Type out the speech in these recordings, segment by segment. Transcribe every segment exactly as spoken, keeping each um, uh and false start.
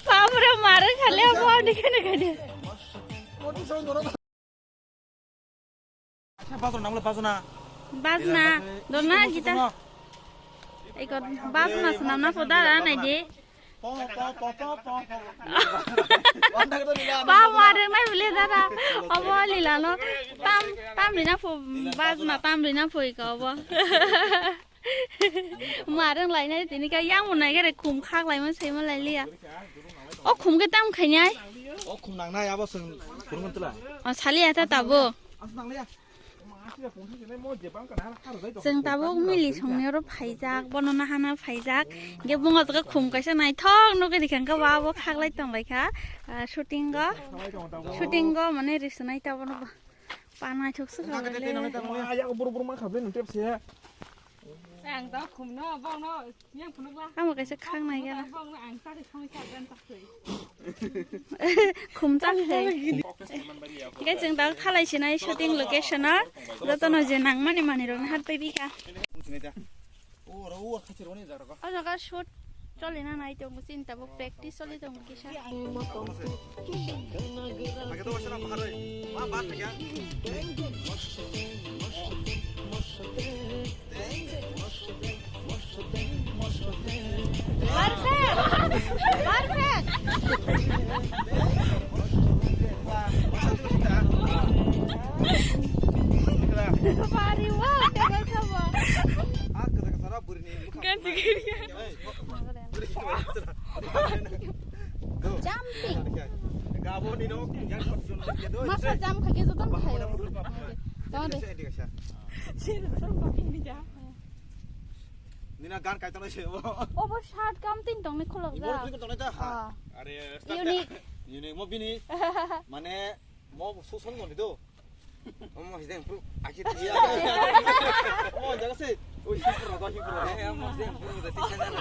Pabura mare khale abo ani kene kene. Bajna, dona gita. Eko bajna swnamna pho dara nai di. Pa mare nai bile dara. Obo lila no. Tam, tam rina pho bajna, tam rina pho eko obo. Marwng lainai tini khe yang bo nai khe khum khak laima saiman lai liya. O khum khe tam khainai. O khum nangnai abo chwng phurung tla. O saliya ta tabo. Aswk nangliya. Chwng tabuk mili songni oro phaijak, bono nahana phaijak. Ge bungo jaga khum kaisa naithok nugwi rikha, hwnkhe bo abo khaklai tonglaikha, ah, shooting o. Shooting o mane risunai ta bono ba. Pa naithok swkha le. Ayang buru buru mankha ble nung tepse. Ang da khumno, bongno, yang phunukla. Amo kaisa khang nai gana. Bongno ang tari khami ka gan ta khoi. Khum ta khoi. Hingke chwng da thalai sinai shooting location o. Jotono je nangmani manirokno hat pai bikha. O jaga shoot cholina nai tongo, chini tabuk practice choli tongo kisa. Perfect! Perfect! Pari, wow, table sama. Ganti kiri. Jumping. Masa jump kha khe joto khayo. Tong de. Nina gan kai tong se bo. Obo shirt kam tin tong ni khulok ja. Ibo tong ta ha. Are unique. Unique mo bini. Mane mo susan tong do. Omo hideng pru, aki tiya. Omo jaga se. Oi, hipro do, hipro do. Eh, omo hideng pru do, tiya na.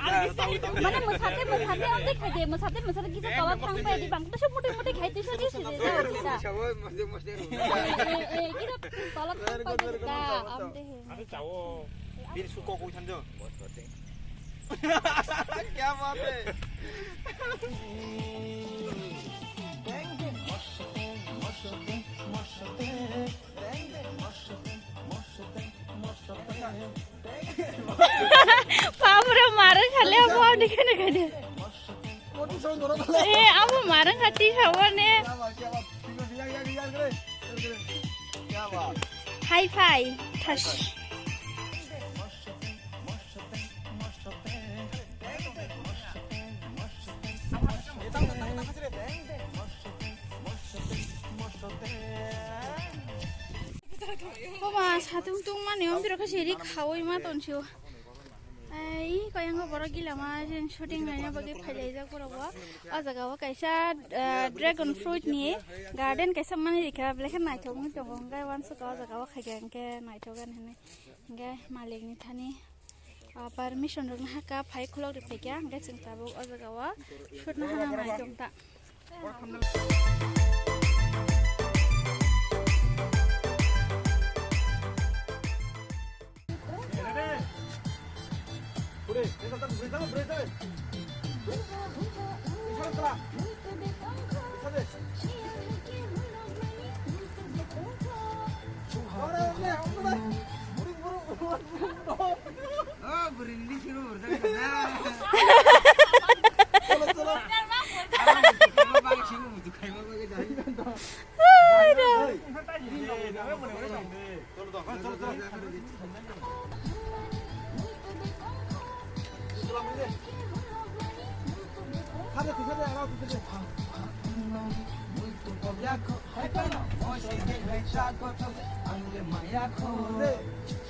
Mane mwsate, mwsate, amtwi khaide, mwsate, mwsate kisa tola thang pai di bang. Tese muti muti khai, tese di sidi da. Sabo, mose, mose. Eh, eh, kisa tola thang pai di da, amtwi he. Ado chao. Bin su kok ui thanjo. Kya baat hai? Pabura mare khale abo ani kene kene. Eh, abo mare khati sabone. High five. Thash. Oba, satung tungmani, ombiro khe siri khaui ma tonsio. Ai, koyango borok gila ma, jen shooting naina bagwi phailaijak borok bo. O jaga o kaisa, eh, dragon fruit ni garden kaisa mani rikha, belai khe naithok wngwi tongo. Hwnkhe uansukha o jaga o khaikha hwnkhe naithok ani hinwi. Hwnkhe malik ni thani. Ah, permission rwna hakha phai khulok rw phaikha, hwnkhe chwng tabuk o jaga o shoot na hana nai tong ta.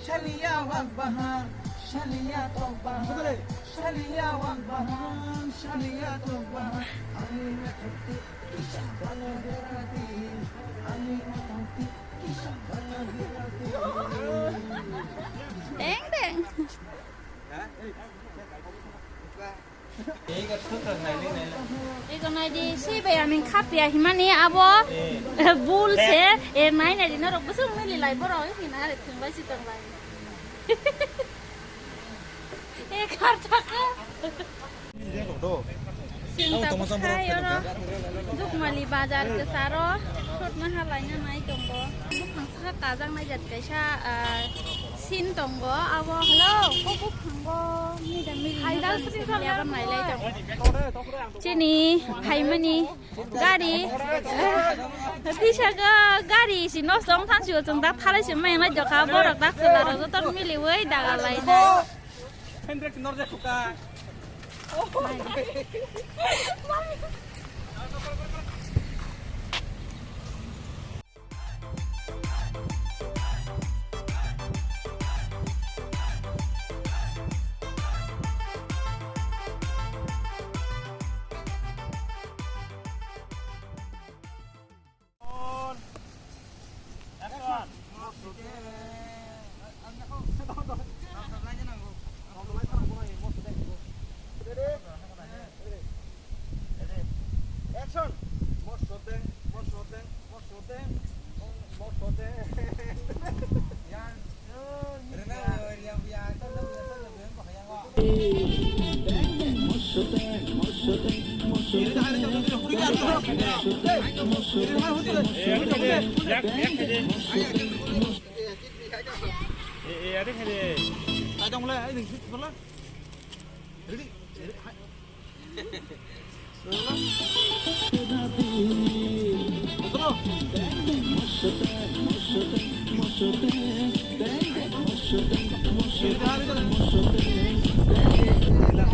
Shaliya wak bahar, shaliya tok bahar, shaliya wak bahar, shaliya tok bahar. Ani na thakti, kisa bana berati. Ani na thakti, kisa bana berati. Deng, deng. Ego nai di, si bai ani khapia himani abo, eh, bul se, eh, nai nai di norok bwswk mili lai borok, hina re thung bai si tong lai. Sinta bwkhai oro Dukmali bazar kwcharo sotma halaina nai tongo. Buphang saka kajak nai jat kaisa, ah, sin tongo. Abo, hello, kok buphango mida mili haidal sri sri abo nailai tongo. Chini phaimani gari, tisa ga gari si nosto wng thansio chwng dak thalai si mai nai jokha borok dak chwla rok joto miliwi daga lai nai. Hendrek norja kuka.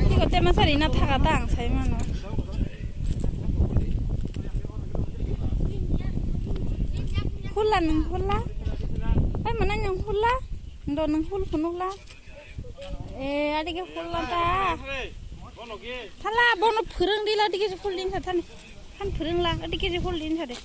Tiko tema sari na thaga ta ang sai mano. Hula nung hula. Ai mana nung hula. Ndo nung hul phunukla. Eh, adike hula ta. Thala bono phwrwng dila adike hul din sa thani. Han phwrwng la adike hul din sa de.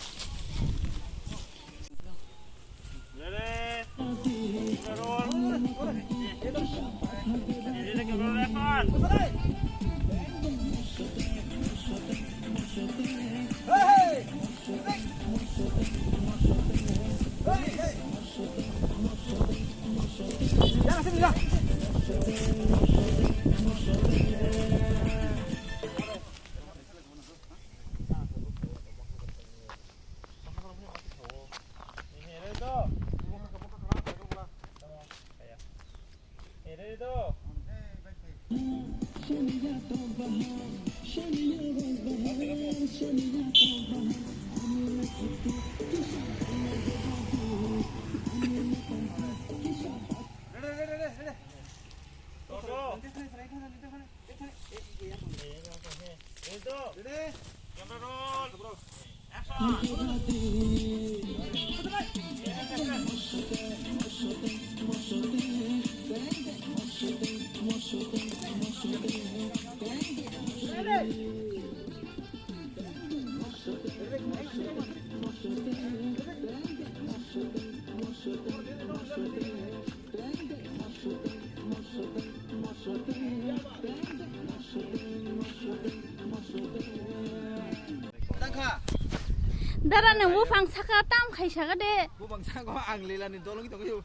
Dara, nang buphang saka tam khai saka de. Buphang saka ang lila ni dolong tong yo.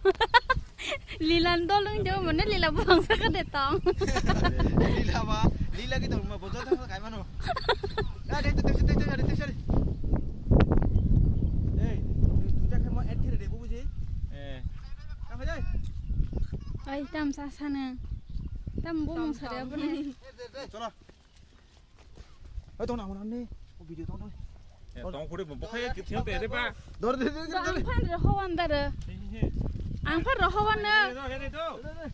Lila ni dolong tong mane lila buphang saka de tong. Lila ba, lila ki tong ma bojol thang kai mano. Ah, de de de de de de. Ei, tu ta khai ma et thire de bubu ji. Eh. Tam khai dai. Ai tam sa sa nang. Tam buphang saka de bune. Cholo. Oi, tong nang, nang ni. O video tong, tong. Eh, tong kuri bo, bo khai ki thiyo te, te ba. Dor, dor, dor, dor, dor. Ang phan ro howan dare. He, he, he. Ang phan ro howan na. Ready, ready, ready, to. Dor, dor, dor.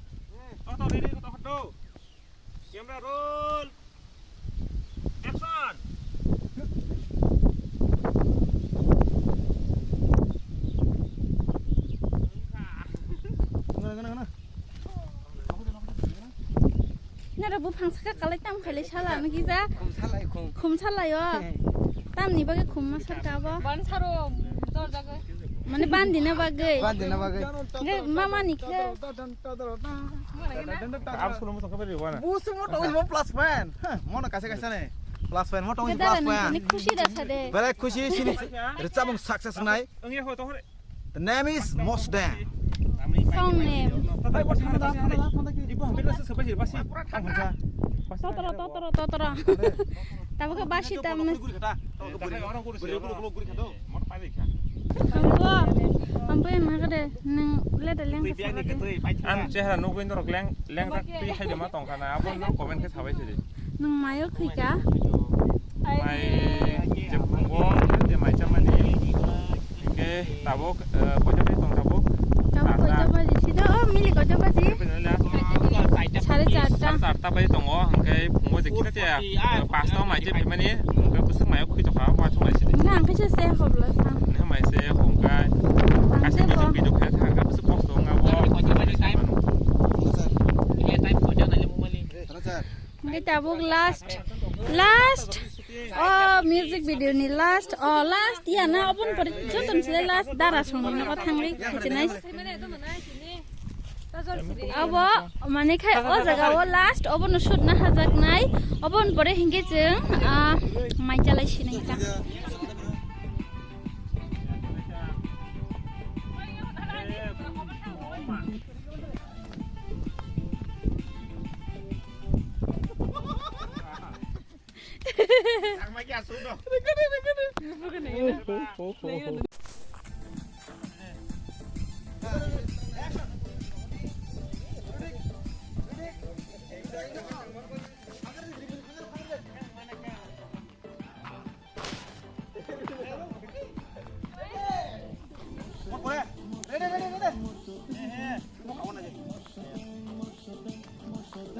To, to, ready, to, to. Camera roll. Action. Ngana, ngana, ngana. Nara buphang saka kalai tam khailai sala naki ja? Khum salai khum. Khum salai o. He. Tamni bagwi khum ma sar ka bo? Ban saro jor jagwi. Mane bandi na bagwi. Bandi na bagwi. Nge mama ni khe. Mane na. Am sulo mo sangka beri wana. Bu sumo to mo plus point. Heh, mo na kase kase ne. Plus point mo to plus point. Ni khushi da sa de. Berai khushi sini. Rechabung success nai. Ang ye ho to hore. The name is Mosdeng. Song name. Totoro, totoro, totoro. Tabuk basi tamne. Hambo, hambo yang nang kade, nang leda leng kasa kade. Ang chehra nugwi norok leng, leng rak twi hai de ma tong khana, abo no comment khe sabai sidi. Nang mayo khuika? Mai je phungo, je mai chamani. Hingke tabuk, eh, koita baji tong tabuk? Tabuk koita baji? Sida, oh, mili koita baji? Sare charta. Sare charta baji tongo, hingke phungo je kita tia, eh, pasta mai je phaimani, hingke bwswk mayo khwi tokha, wathung lai sidi. Hingke ang kaisa se hobla sa. Hingke mai se hongkai. Ang kaisa se bo. Bwswk video khe thang, hingke bwswk post tongo abo. Hingke tabuk last, last, oh, music video ni last, oh, last, ya na, obon pore joton se last, dara song ni nogo thangri, khaichinai. Abo, mane khai, o jaga o last, obono shoot na hajak nai, obon pore hingke chwng, ah, mai chalai sinai ta.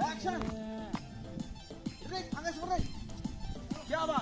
Action! Ready, angge seperti. Siapa?